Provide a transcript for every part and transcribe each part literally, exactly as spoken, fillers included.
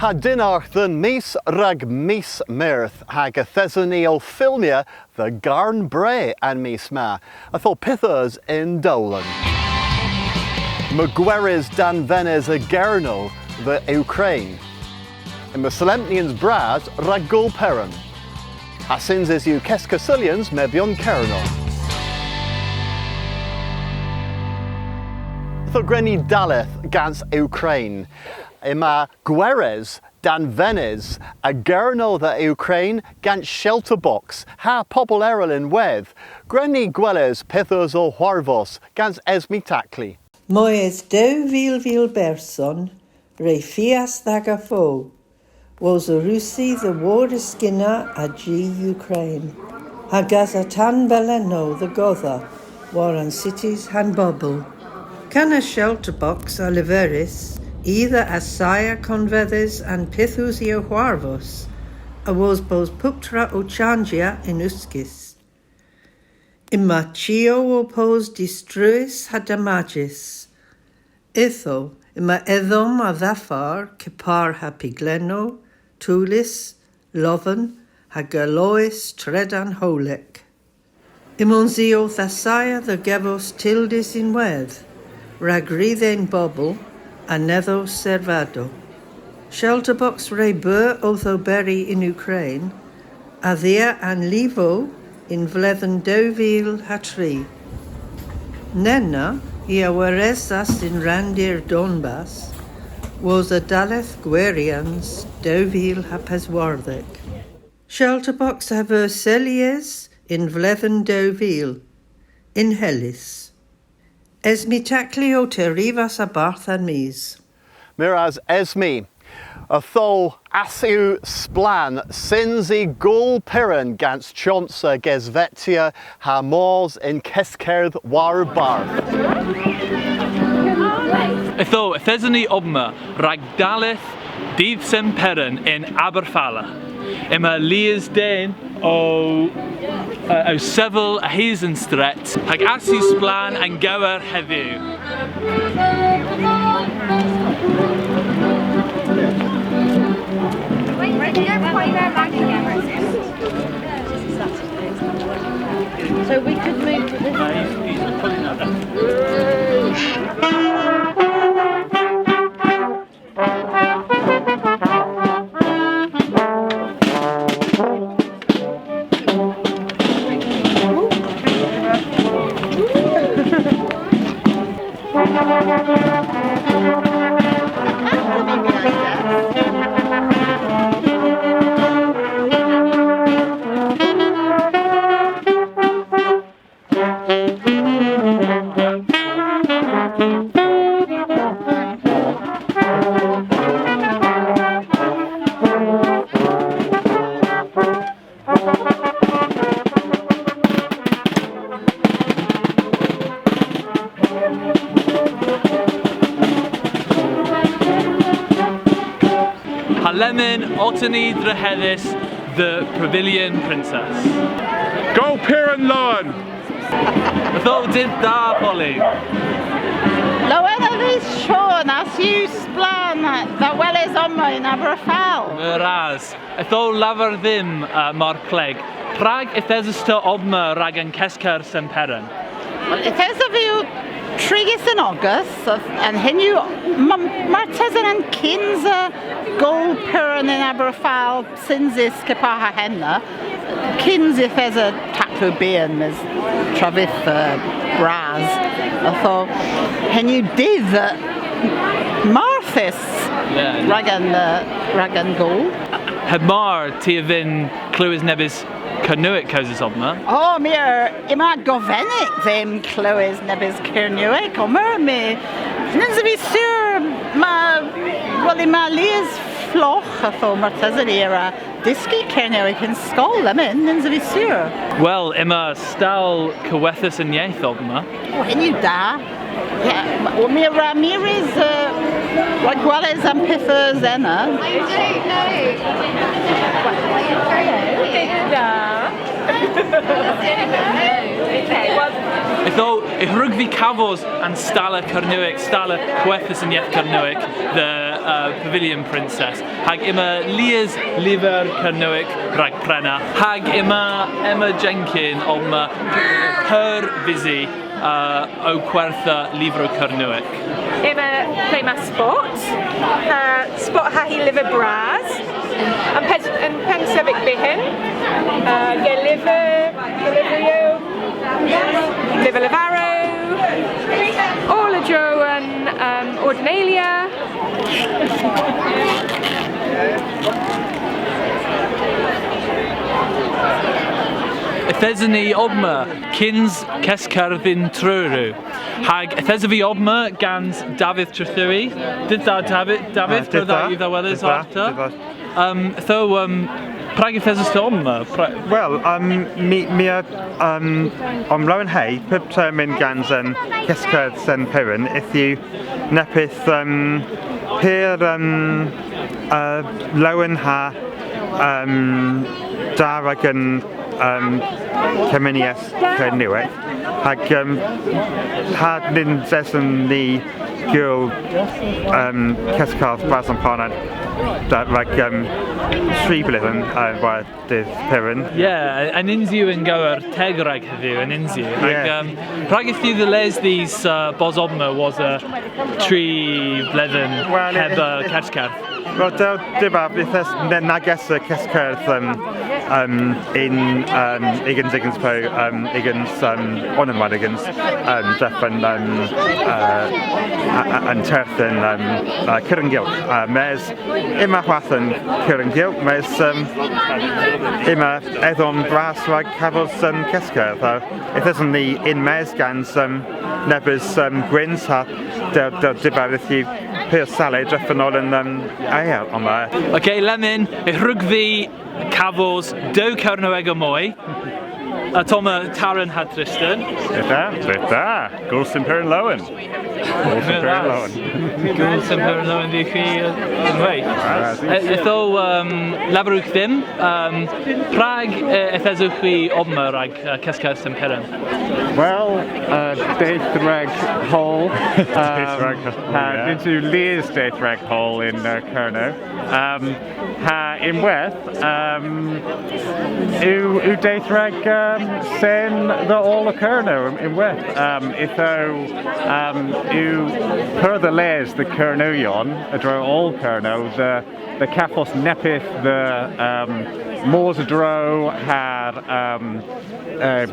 Ha dynnargh dhe'n Mis rag mis Meurth, hag yth eson ni ow filmya dhe Garn Bre an mis ma, ytho pyth eus y'n dowlen. Yma gweres danvenys a Gernow dhe Ukrayn. Yma solempnyans bras rag Gool Peran. Ha synsys yw keskussulyans Mebyon Kernow. Ytho gwren ni dalleth gans Ukrayn. Yma gweres danvenys a Gernow dhe Ukrayn gans Shelter Box ha pobel erel ynwedh. Gwren ni gweles pyth eus ow hwarvos gans Esme Tackley. Moy es dew vil vil berson re fias dh'aga fo, wosa Russi dhe worskynna a-ji Ukrayn, ha gasa tanbelennow dhe godha war an sitys ha'n bobel. Kana Shelter Box a leveris i dhe assaya konvedhes an pyth usi ow hwarvos, awos bos puptra ow chanjya yn uskis. Yma chiow ow pos distruys ha damajys. Ytho, yma edhom a dhaffar kepar ha pyglennow, toulys, lovan, ha galoes tredan howlek. Ymons i owth assaya dhe gavos tyldys ynwedh, rag ri dhe'n bobel anedha servadow. Shelter Box re beu owth oberi yn Ukrayn, a-dhia an livow yn vledhen dew vil ha tri. Nena i a weresas yn ranndir Donbas, wosa dalleth gweryans dew vil ha peswardhek. Shelter Box a veu selys yn vledhen dew vil, yn Hellys. Esme Tackley ow terivas a-barth An Mis. Meur ras Esme. Ytho, ass yw splann synsi Gool Peran gans chons a gesvetya ha mos yn keskerdh warbarth. Ytho, yth eson ni omma rag dalleth Dydh Sen Peran yn Aberfala. Yma lies den ow, uh, ow sevel a-hys an stret, hag ass yw splann an gewer hedhyw. So we could move to this. Ha lemmyn, otta ni drehedhys dhe Pavilion Princess. Gool Peran lowen! Ytho, dydh da, Polly. Lowen a vydh Sean, ass yw splann dha weles omma yn Aberfal. Meur ras. Ytho, lavar dhymm, uh, mar pleg. Prag yth esesta omma rag an keskerdh Sen Peran? Wel, yth esov vy trigys yn ogas, ha henn yw, ma-, martesen an kynsa Gool Peran yn Aberfal synsys kepar ha henna. Kyns yth esa taklow bian, mes travyth, uh, bras. Ytho, henn yw dydh, uh, marthys, yeah, rag an, uh, rag an gool. Heb mar ty a vynn klewes nebes Kernewek kewsys omma. O, my a, yma govenek dhymm klewes nebes Kernewek omma, my, nyns ov vy sur, ma, wel, yma lies flogh, ytho, martesen i a wra dyski Kernewek yn skol, lemmyn, nyns ov vy sur. Wel, yma stall Kowethas an Yeth omma. O, henn yw da. Yeah, wel, my a wra mires, uh, rag gweles an pyth eus ena. I don't know. Da. Okay, well, ytho, y hwrug vy kavos an stalla Kernewek, stalla Kowethas an Yeth Kernewek, dhe Uh, Pavilion Princess. Hag yma lies lyver Kernewek rag prena. Hag yma Emma Jenkin omma pur vysi, uh, ow kwertha lyvrow Kernewek. Yma ple'ma Spot. Uh, Spot ha hy lyver bras. An pes-, an pennsevik byghan. Uh, ge lyver, ge lyver yw. Lyver leverel. Oll a-dro an, um, ordinalia. Yth eson ni omma kyns keskerdh yn Truru. Hag yth esov vy omma gans Davydh Trethewey. Dydh da, Davydh. Davydh, dydh da. Dha weles arta. Um, ytho, um, prag yth esos ta omma? Pra- Wel, um, my, my a, um, omlowenhe pub termyn gans an keskerdh Sen Peran, yth yw neppyth, um, pur, um, uh, lowen ha, um, da rag an, um, kemeneth Kernewek. Hag, um, ha nyns eson ni gul, um, keskerdh bras a'n par na, da, rag, um, tri bledhen, uh, war dydh Peran. Yeah, an yns yw yn gewer teg rag hedhyw, an yns yw. Hag, yeah, um, prag yth yw dhe les dhis, uh, bos omma wosa tri bledhen heb, uh, keskerdh? Wel, dell dybav, yth esa, na-, nag esa keskerdh, um, um, yn, um, ugens, ugens po, um, ugens, um, onan warn ugens, um, drefen, um, uh, a-, a-, an terthen, um, uh, Kerengilk. Uh, mes yma hwath an Kerengilk, mes, um, yma edhom bras rag kavos an keskerdh. Uh, yth eson ni yn-mes gans, um, nebes, um, gwyns ha dell, dell dybav yth yw pur salad drefen oll an, um, aer omma. Ok, lemmyn, y hwrug vy kavos dew Kernewek moy. Ottomma Taran ha Tristan. Dydh da, dydh da. Gool Sen Peran lowen. Gool Sen Peran lowen. Gool Sen Peran lowen dhywgh hwi, uh, ynwedh. Uh, ytho, um, leverewgh dhymm, um, prag, uh, yth esowgh hwi omma rag, uh, keskerdh Sen Peran? Wel, uh, dydh rag howl. Dydh rag howl, yeah. Um, ha nyns yw lies dydh rag howl yn, uh, Kernow. Um, ha ynwedh, um, yw, yw dydh rag, um, sen dhe oll a Gernow yn-, ynwedh. Um, ytho, um, yw pur dhe les dhe Gernowyon a-dro oll Kernow dhe, dhe gavos neppyth dhe, um, mos a-dro ha, um, uh,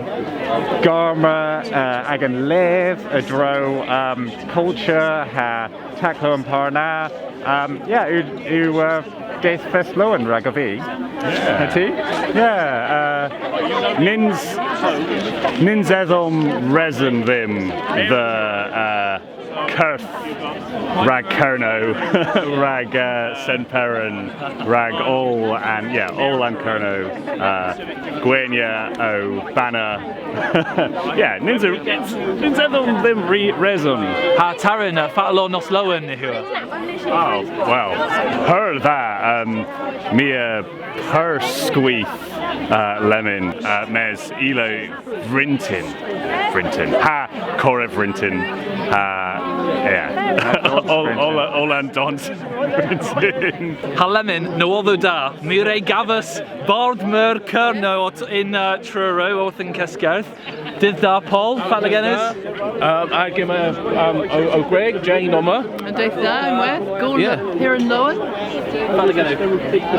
garma, uh, agan lev a-dro, um, culture ha taklow a'n par na. Um, yeah, yw, yw, uh, dydh fest lowen ragov vy. Yeah. Ha ty? Yeah, uh, nyns, nyns edhom reson dhymm dhe, uh, kerdh rag Kernow, rag, uh, Sen Peran, rag oll an, yeah, oll an Kernow, uh, gwaynya ow banna. Yeah, nyns yw, nyns edhom dhymm ri reson. Ha Taran, uh, fatla o nos lowen nyhewer? Oh, well, pur dha, um, my a pur skwith, uh, lemmyn, uh, mes ilow bryntin. Bryntin. Ha korev bryntin. Ha, yeah. Oll, oll, oll an dons bryntin. Ha lemmyn, nowodhow da, my re gavas Bardh Meur Kernow yn, uh, Truru orth an keskerdh. Dydh da, Paul, fatla genes? Um, hag yma, um, ow, ow gwreg, Jane omma. Dydh da, ynwedh, Gool Peran lowen. Fatla genes?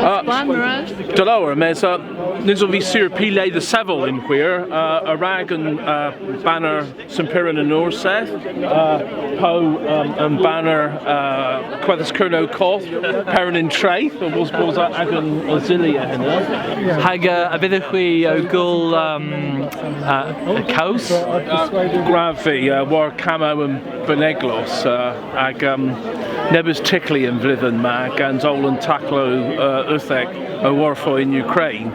Uh, splann, meur ras. Da lowr, mes, uh, nyns ov vy sur py le dhe sevel yn hwir, uh, a-rag an, uh, baner Sen Peran yn Orsedh, uh, po, um, an baner, uh, Kwedhes Kernow Koth, Peran yn Treth, a wor bos agan eseli a henna. Hag, uh, a vydhowgh hwi ow kul, um, uh, kows? Uh, gwrav vy, uh, war kammow an beneglos, uh, hag, um, nebes tykli an vledhen ma gans oll an taklow, uh, uthek a worfo yn Ukrayn.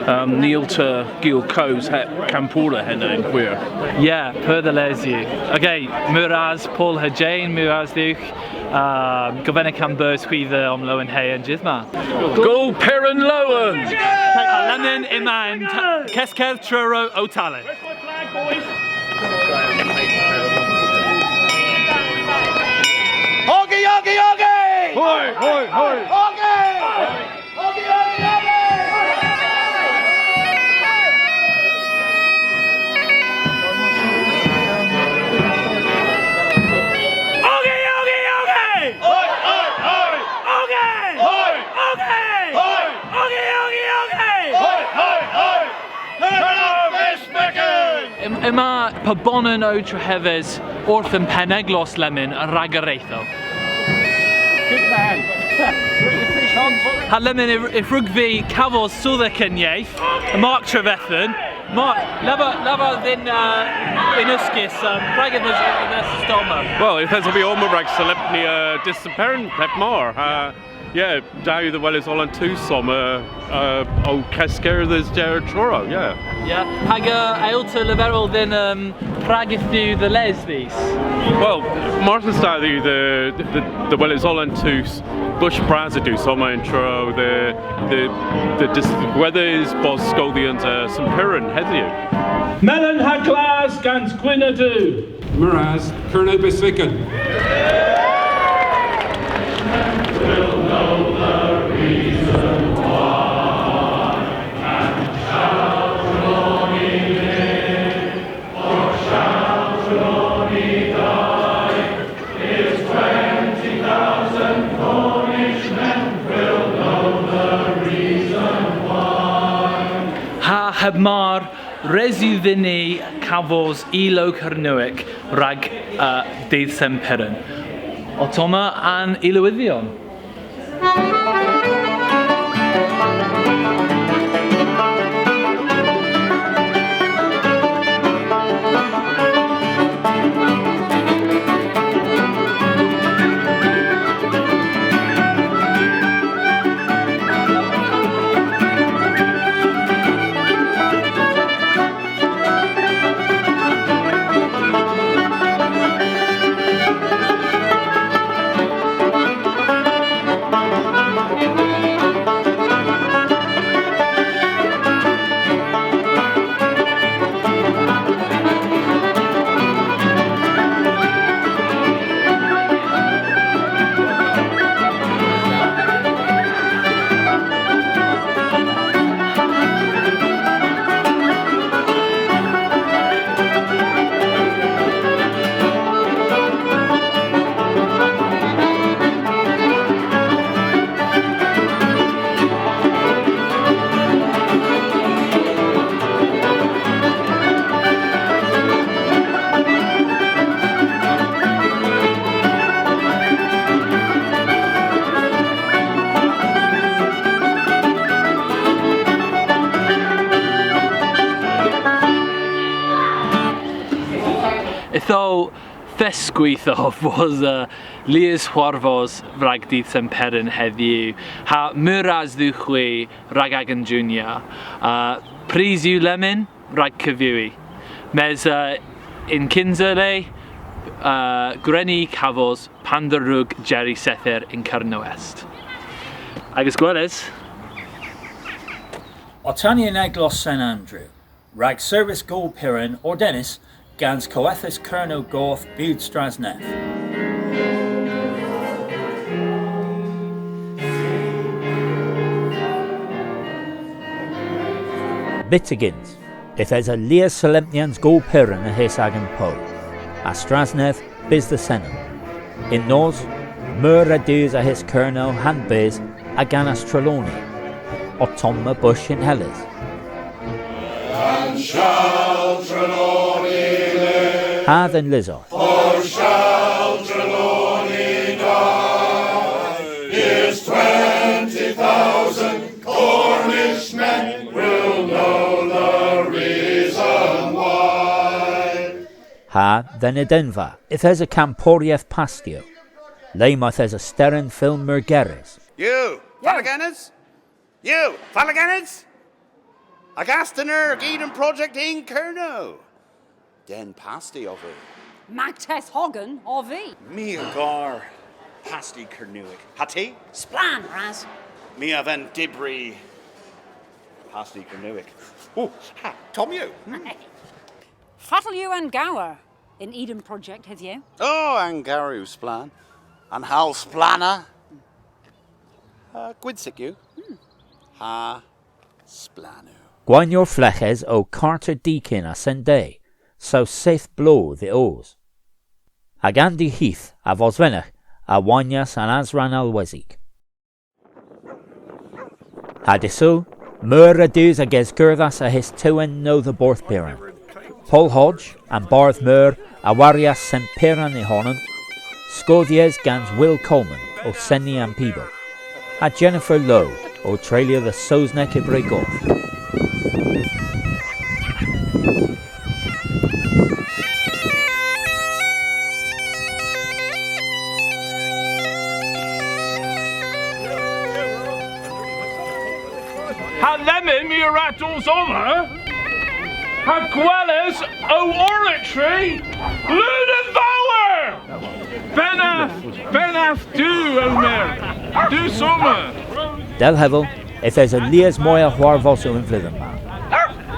Um, ny yllta gul kows heb kampora henna yn hwir. Yeah, pur dhe les yw. Ok, meur ras Paul ha Jane, meur ras dhywgh. Um, govenek a'm beus hwi dhe omlowenhe an jydh ma. Gool Peran lowen! Ha lemmyn yma an t-, keskerdh Truru ow talleth. Oggy, oggy, oggy! Hoi, hoi, hoi! Oggy! Oggy, oggy, oggy! Oggy, oggy, oggy! Hoi, hoi, hoi! Oggy! Hoi! Oggy! Hoi! Oggy, oggy, oggy! Hoi, hoi, hoi! Kernow bys vykken! Ym-, yma pubonan ow trehedhes orth an penneglos lemmyn rag arethow. Good man. Ha lemmyn y, y hwrug vy kavos sodhek an yeth. Mark Trevethan. Mark, lavar, lavar dhyn, uh, yn uskis, um, prag yth es, yth esov vy omma? Well, yth esov vy omma rag solempnya, uh, Dy' Sen Peran, heb mar. Uh, yeah, da yw dhe weles oll an dus omma, uh, uh, ow keskerdhes der Truru, yeah. Yeah, hag, uh, a yll'ta leverel dhyn, um, prag yth yw dhe les dhis? Well, marthys da yw dhe, dhe, dhe weles oll an dus, bush bras a dus omma yn Truru, dhe, dhe, dhe diskwedhes bos skoodhyans, uh, Sen Peran hedhyw. Melyn ha glas gans gwynn ha du. Meur ras, Kernow bys vykken. Ha heb mar, res yw dhyn ni kavos ilow Kernewek rag, uh, Dy' Sen Peran. Ottomma an ilewydhyon. Ytho, fest gwitha bos, uh, lies hwarvos rag Dy' Sen Peran hedhyw, ha meur ras dhywgh hwi rag agan junya. Uh, prys yw lemmyn rag kevewi. Mes, uh, yn kynsa le, uh, gwren ni kavos pandr'a wrug Jerry seythen yn Kernow Est. Agas gweles. Otta ni yn eglos Sen Andrew, rag servis Gool Peran ordenys gans Kowethas Kernow Goth Bud Strasnedh. Byttegyns, yth esa lies solempnyans Gool Peran a-hys agan pow, a Strasnedh bys dhe Senn. Y'n nos, meur a dus a-hys Kernow ha'n bys a ganas Trelawny. Ottomma bush yn Hellys. An Chal Trelawny live. Ha dhe'n Lysardh. Por Chal Trelawny die. Here's twenty thousand Cornish men will know the reason why. Ha dhe'n Edenva, yth esa kamporieth pastiow, le mayth esa steren fylm meurgerys. Yw, falla genes? Yw, falla genes? Agas dynnargh Eden Project yn Kernow. Den pasti ov vy. Magtes Hogan ov vy. My a gar pasti Kernewek. Ha ty? Splann, ras. My a vynn dybri pasti Kernewek. O, ha, tomm yw. Mm. Fatel yw an gewer yn Eden Project hedhyw? O, an gewer yw splann. An howl splanna. Ha gwynsek yw. Ha splann yw. Gwaynyer fleghes o Carter Deacon a Sen Day, saw seyth bloodh y oos. Hag Andy Heath a Vosvenegh a waynyas an asrann alwesik. Ha dy' Sul, meur a dus a geskerdhas a-hys tewynnow dhe Borthpyran. Paul Hodge, an Bardh Meur, a warias Sen Pyran y honan, skoodhys gans Will Coleman ow seni an pibow, ha Jennifer Lowe ow treylya dhe Sowsnek y Bregoth. Ha lemmyn my a wra dos omma ha gweles ow oratory Luna Fowler! Bennath, bennath Duw, ow mer. Duw somma. Dell hevel, yth esa lies moy a hwarvosow y'n vledhen ma.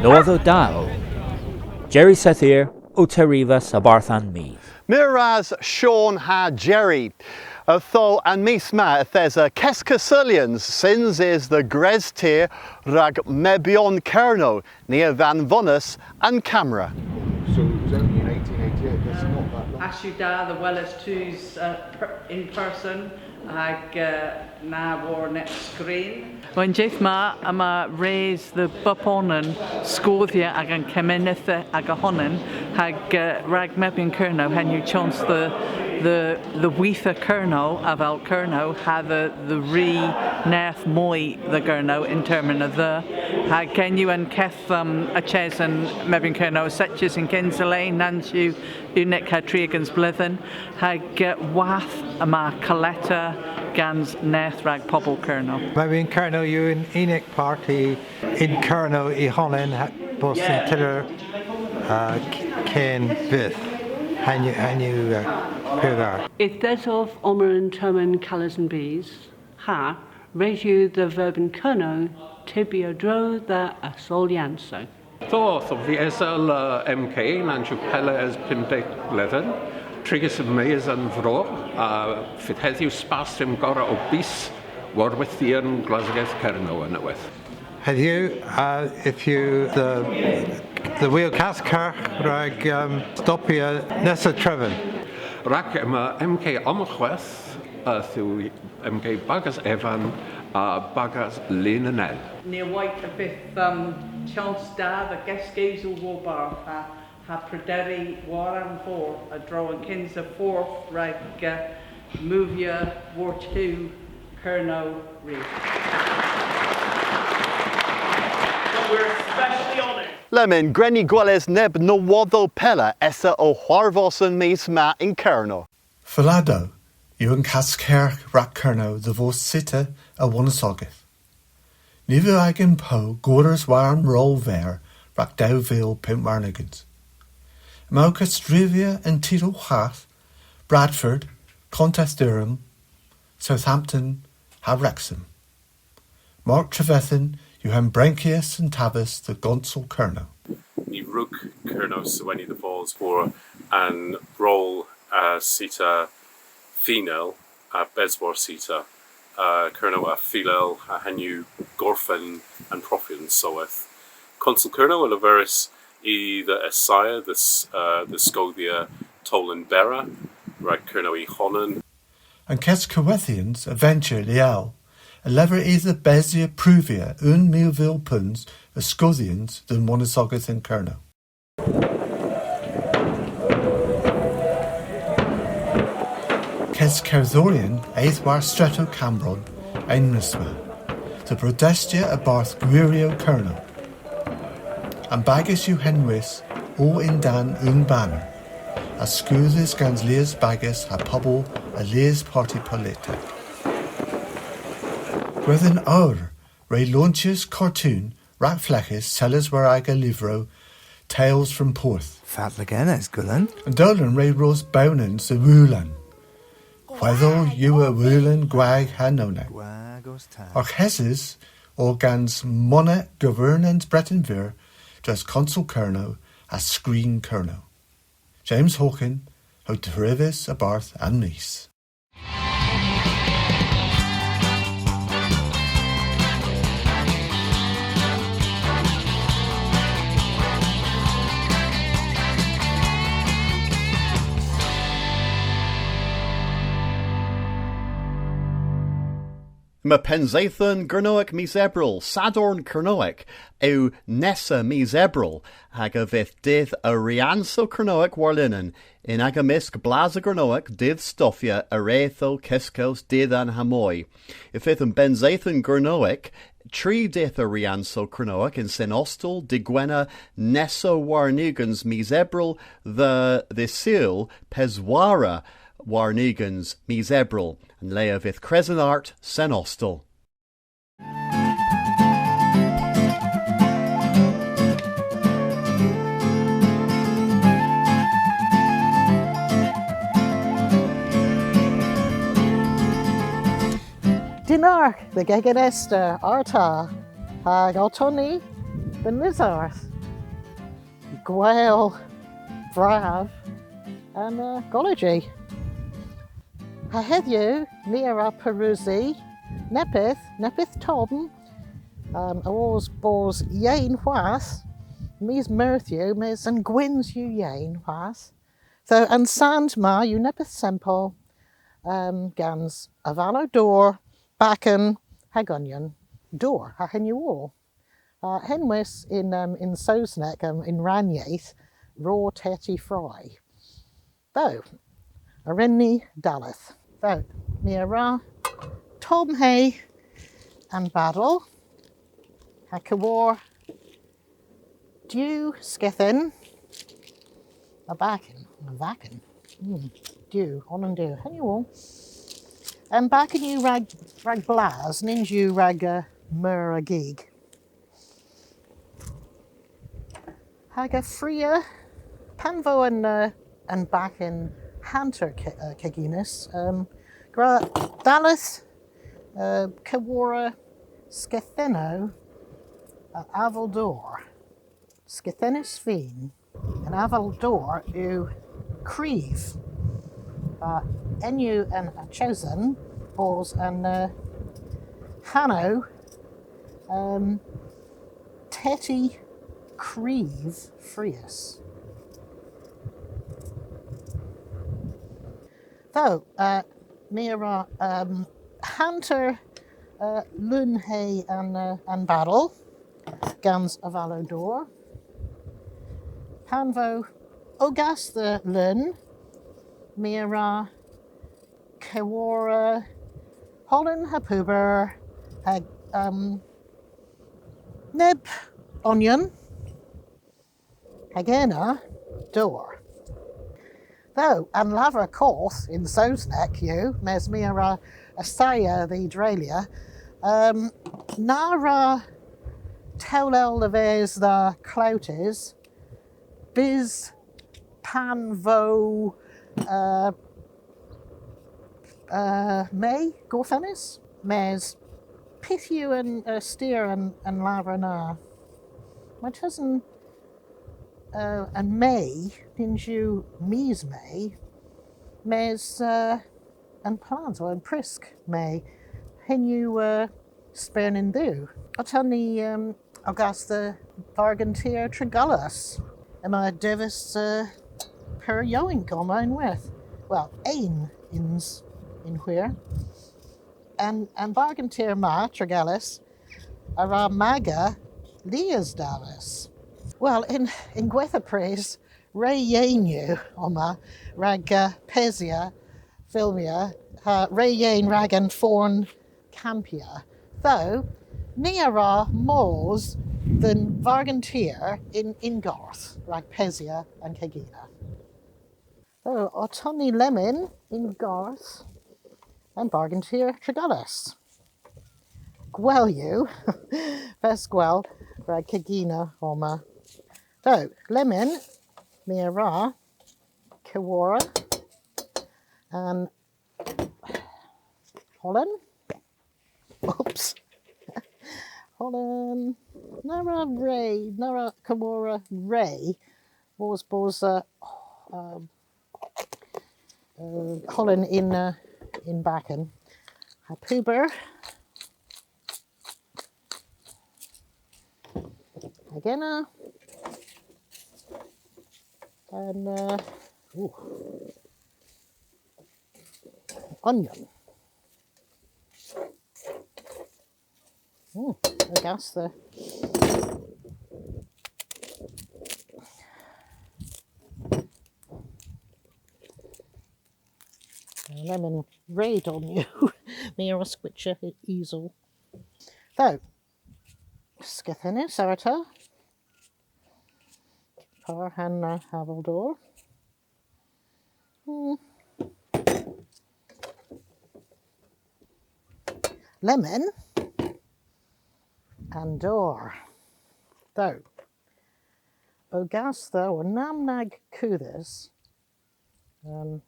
Nowodhow da o. Jerry Sethir ow terivas a-barth An Mis. Meur ras Sean ha Jerry. Ytho an mis ma yth esa keskussulyans synsys dhe Gres Tir rag Mebyon Kernow. Ni a dhanvonas an kamera. So it was only in eighteen eighty-eight, that's not that long. Ass yw da dhe weles tus, uh, per-, in person hag, uh, na war-neb skrin. Wel, y'n jydh ma yma res dhe bubonan skoodhya agan kemeneth aga honan hag, uh, rag Mebyon Kernow, henn yw chons dhe, dhe, dhe witha Kernow avel Kernow ha dhe, dhe ri nerth moy dhe Gernow yn termyn a dheu. Ha henn yw an keth Um, acheson Mebyon Kernow, settys yn kynsa le, nans yw unnik ha tri ugens bledhen, hag, uh, hwath yma kaletter gans nerth rag pobel Kernow. Mebyon Kernow yw an unnik parti yn Kernow y honan ha bos yn tyller, uh, k-, ken vyth. Henn yw, henn yw, uh, pur dha. Yth esov omma yn termyn kales an bys. Ha, res yw dhe Mebyon Kernow tybi a-dro dhe asolyansow. Ytho, ytho, vy esel, uh, M K, nans yw pella es pymthek bledhen, trigys yn-mes a'n vro, ha fydh hedhyw spas dhymm gorra ow bys war-wydh an Gwlasow Kernow ynwedh. Hedhyw, uh, yth yw dhe, dhe wul kaskyrgh rag, um, stoppya nessa trevyn. Rag yma M K omma hweth, uh, yth yw M K bagas evan ha bagas lenyn el. Ni a wayt y fydh, um, chons da dhe geskewsel warbarth ha, ha prederi war an fordh a-dro an kynsa fordh rag, uh, movya war-tu Kernow Ri. But we're especially honoured. Lemmyn, gwren ni gweles neb nowodhow pella esa ow hwarvos an mis ma yn Kernow. Fallado yw an kaskyrgh rag Kernow dhe vos sita a wonisogeth. Ny veu agan pow gorrys war an rol verr rag dew vil pymp warn ugens. Yma ow kesstrivya an titel hwath, Bradford, Konteth Durham, Southampton, ha Wrexham. Mark Trevethan yw hembrenkyas an taves dhe Gonsel Kernow. Ny wrug Kernow seweni dhe vos war an rol, uh, sita finel, uh, beswar sita, uh, Kernow a filel, uh, henn yw gorfen an profyans soweth. Konsel Kernow a leveris i dhe assaya dhe s-, uh, dhe skoodhya towlen berr rag Kernow y honan. An keskowethyans a ventyr lyall a lever i dhe besya pruvya unn milvil peuns a skoodhyans dhe'n wonisogeth yn Kernow. Keskerdhoryon eth war stretow Kammbronn y'n mis ma, dhe brotestya a-barth gwiryow Kernow. An bagas yw henwys Oll yn-dann unn Baner, ha skoodhys gans lies bagas ha pobel a lies parti politek. Gwedhen Owr re lonchas kartoon rag fleghes, selys war aga lyvrow Tales from Porth. Fatla genes, Gwlan? An dowlen re ros bewnans dhe Wlan. Hwedhel yw a Wlan gwag ha nownek. Gwag os ta. Arghesys o gans mona governans Breten Veur dres Konsel Kernow ha Skrin Kernow. James Hawken, ow terivas a-barth An Mis. Yma Pennseythen Gernewek mis Ebrel, Sadorn Kernewek, yw nessa mis Ebrel, hag a vydh dydh a wriansow Kernewek warlinen, yn aga mysk blasa Gernewek, dydh stoffya, arethow, keskows, dydh an hamoy. Y fydh an Bennseythen Gernewek, tri dydh a wriansow Kernewek yn Sen Ostel, dy' Gwener nessa warn ugens mis Ebrel, dhe, dhe Sul peswara warn ugens mis Ebrel, an le a vydh Kresen Art, Sen Ostel. Dynnargh dhe Gegin Esther arta, hag otta ni dhe'n Lysardh. Gwel brav an, uh, gologji. Ha hedhyw, ni a wra pareusi neppyth, neppyth tomm, um, awos bos yeyn hwath, mis Meurth yw, mes an gwyns yw yeyn hwath. So, an sand ma yw neppyth sempel, um, gans avalow dor, bakken, hag onyon dor, ha henn yw oll. Uh, henwys yn, um, yn Sowsnek, um, yn rannyeth, raw tetty fry. Ytho, a wren ni dalleth? Ytho, my a wra tomhe an badel, ha keworra diw skethen, a bakken, a vakken. Mm, diw, onan diw. Henn yw oll. An bakken yw rag, rag blas, nyns yw rag, uh, meur a gig. Hag a fria, pan vo an, uh, an bakken hanter ke-, uh, keginys, um, gwra dalleth, uh, keworra skethennow, uh, aval dor. Skethennow fin. An aval dor yw kriv. Uh, henn yw an, a chosen bos an, uh, hanow, um, tetty kriv friys. Ytho, uh, my a wra, um, hanter, uh, leunhe an, uh, an badel gans avalow dor. Pan vo ogas dhe leun, my a wra keworra holan ha puber ha, um, neb onyon. Hag ena, dor. Ytho, an lavar koth yn Sowsnek yw, mes my a wra assaya dh'y dreylya, um, na wra tewlel dhe-ves dha cloutys bys pan vo, uh, uh, Me gorfennys, mes pyth yw an, uh, styr an, an lavar na? My a teuyn, uh, an Me, nyns yw mis Me, mes, uh, an plas, po an prysk Me, henn yw, uh, Spern an Dhew. Otta ni, um, ogas dhe Vargen Tir Tregallis. Yma deves, uh, pur yowynk omma ynwedh. Wel, eyn yns yn hwir. An, an vargen tir ma, Tregallis, a wra maga lies davas. Wel, yn, yn gwettha prys, re yeyn yw omma rag, uh, pesya, fylmya, ha re yeyn rag an forn kampya. Ytho, ni a wra mos dhe'n vargen tir yn, yn garth rag pesya an kegina. Ytho, otta ni lemmyn yn garth an vargen tir Tregallis. Gwell yw, fest gwell rag kegina omma. Ytho, lemmyn, my a wra keworra an holan. Oops. Holan. Na wra re, na wra keworra re. Bos, bos, uh, um, uh, holan yn, uh, yn bakken. Ha puber. Hag ena. An, uh, ooh. Onyon. Ooh, a gas there. Lemon raid on you. My a wra skwychya hy isel. So, skethynys arta. Par ha'n, uh, aval dor. Hmm. Lemon an dor. So, ow gas dhe, onan nag kudhys, um,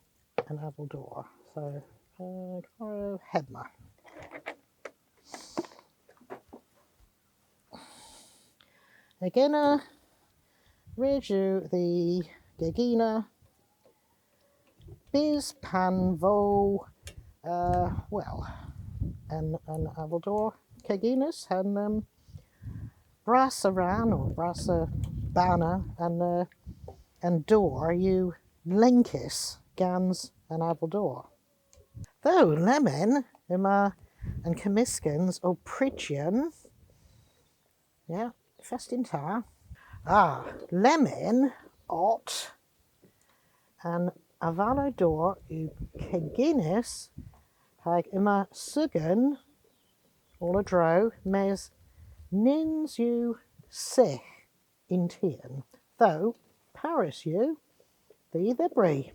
an aval dor. So, uh, heb ma. Hag ena, res yw dhis kegina bys pan vo, uh, wel, an, an aval dor keginys, an, um, brassa rann, o brassa banna, an, uh, an dor yw lenkys gans an aval dor. Ytho, lemmyn, yma an kemyskans ow pryjyon. Yeah, fest yn ta. Ah, lemmyn, otta, an avalow dor yw keginys, hag yma sugen oll a-dro, mes nyns yw sygh yn tien. Ytho, parys yw dh'y dhybri.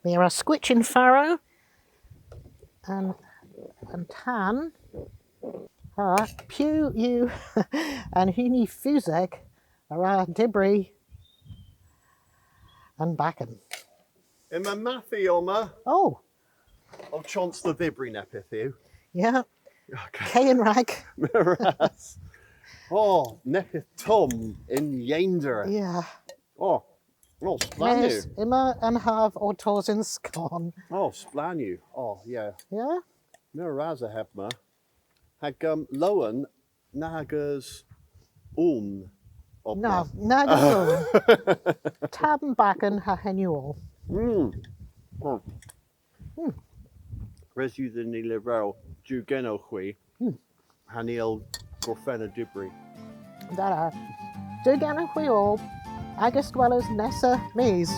My a wra skwychya yn farow an, an tan. Ha, piw yw an huni fusek a wra dybri an bakken? Yma mathi omma. Oh. Ow chons dhe dhybri neppyth yw. Yeah. Okay. Ke yn-rag. Meur ras. Oh, neppyth tomm yn yeynder. Yeah. Oh, oh, splann yw. Mes, yma an hav ow tos yn skon. Oh, splann yw. Oh, yeah. Yeah? Meur ras a hebma. Hag, um, lowen, nag eus own. Na, nag eus own. Tabm bakken ha henn yw oll. Mm. Oh. Hmm. Res yw dhyn ni leverel, Duw genowgh hwi, hmm, ha ni a yll gorfenna dybri. Da. Duw genowgh hwi oll, agas gweles nessa mis.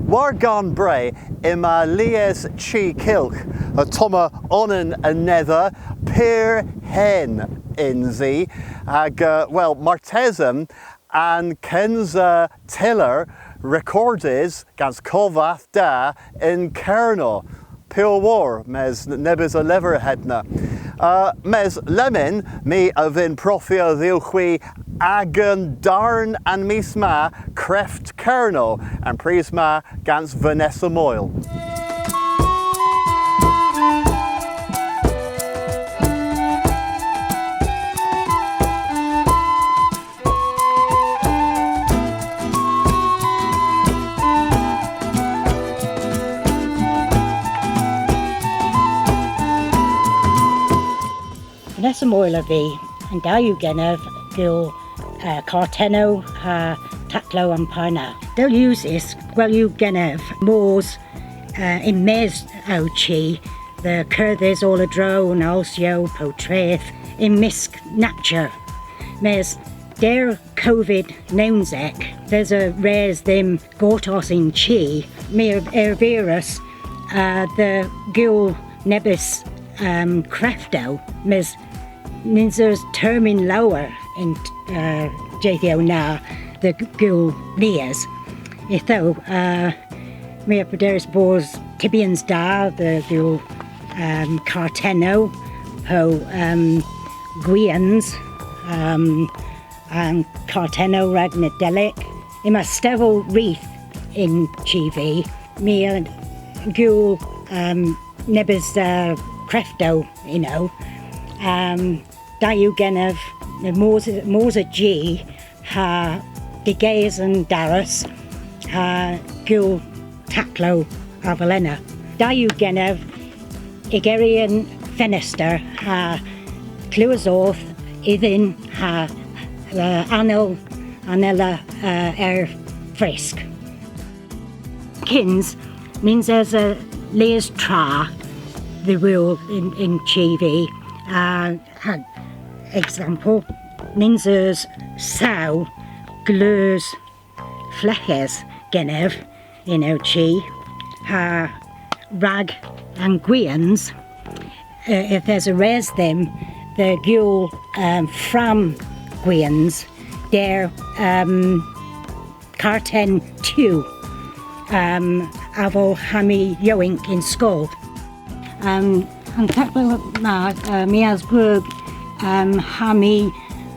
War Garn Bre yma lies chi kylgh, ottomma onan anedha, pur hen yns i, hag, uh, wel, martesen an kynsa tyller rekordys gans kovadh da yn Kernow. Pur war, mes n-, nebes a lever hedna. Uh, mes lemmyn, my a vynn profya dhywgh hwi agan darn an mis ma, Kreft Kernow, an prys ma gans Vanessa Moyle. Vanessa Moyle ov vy, hag da yw genev gul, uh, kartennow ha taklow a'n par na. Dell usys, gwell yw genev mos, uh, yn-mes ow chi, dhe gerdhes oll a-dro yn alsyow po treth yn mysk natur. Mes der Covid nownsek, yth esa res dhymm gortos yn chi, my a erviras, uh, dhe gul nebes, um, kreftow, mes nyns eus termyn lowr y'n, uh, dedhyow na dhe g-, gul lies. Ytho, uh, my a brederis bos tybyans da dhe gul, um, kartennow po, um, gwians, um, an kartennow rag Nadelik. Yma stevel rydh yn chi vy. My a gul, um, nebes, uh, kreftow ynno. Um, da yw genev mos, mos a-ji ha deges an daras ha gul taklow avelena. Da yw genev igeri an fenester ha klewes orth ydhyn ha, uh, anel, anella, uh, ayr fresk. Kyns, nyns esa lies tra dhe wul yn, yn chi vy. Uh, an example, nyns eus saw gleus fleghes genev yn ow chi, ha rag an gwians, uh, yth esa res dhymm dhe gul, um, fram gwians der, um, kartenn tew, um, avel ha my yowynk yn skol. Um, an taklow ma, uh, my a's gwrug, um, ha my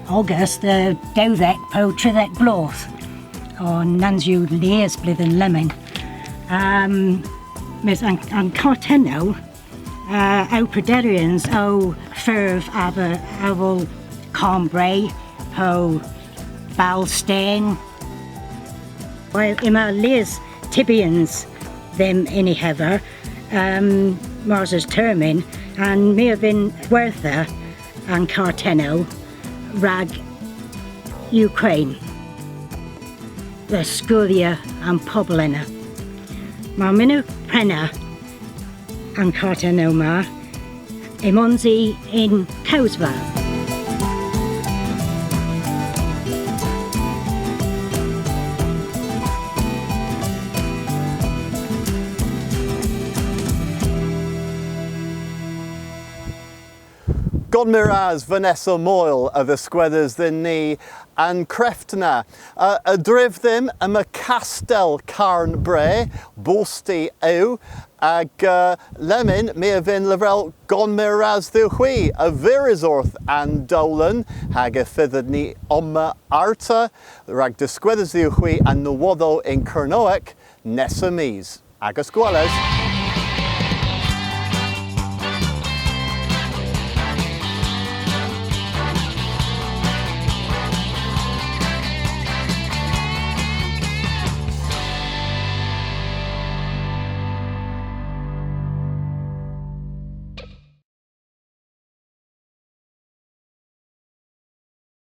ogas dhe dewdhek po tredhek bloodh. O, nans yw lies bledhen lemmyn. Um, mes an, an kartennow, uh, yw prederians ow furv avel, avel Cambrai po Bal Sten. Wel, yma lies tybyans dhymm yn y hever, um, mars eus termyn, ha my a vynn gwertha an kartennow rag Ukraine. Dhe skoodhya an pobel ena. Mar mynnowgh prena an kartennow ma, ymons i yn Kowsva. Gonn meur ras Vanessa Moyle a dhiskwedhas dhyn ni an kreft na. Uh, a-dryv dhymm yma Kastel Karn Bre, bosti yw, hag, uh, lemmyn my a vynn leverel gonn meur ras dhywgh hwi a viras orth an dowlen, hag y fydhyn ni omma arta rag diskwedhes dhywgh hwi an nowodhow yn Kernowek nessa mis. Agas gweles.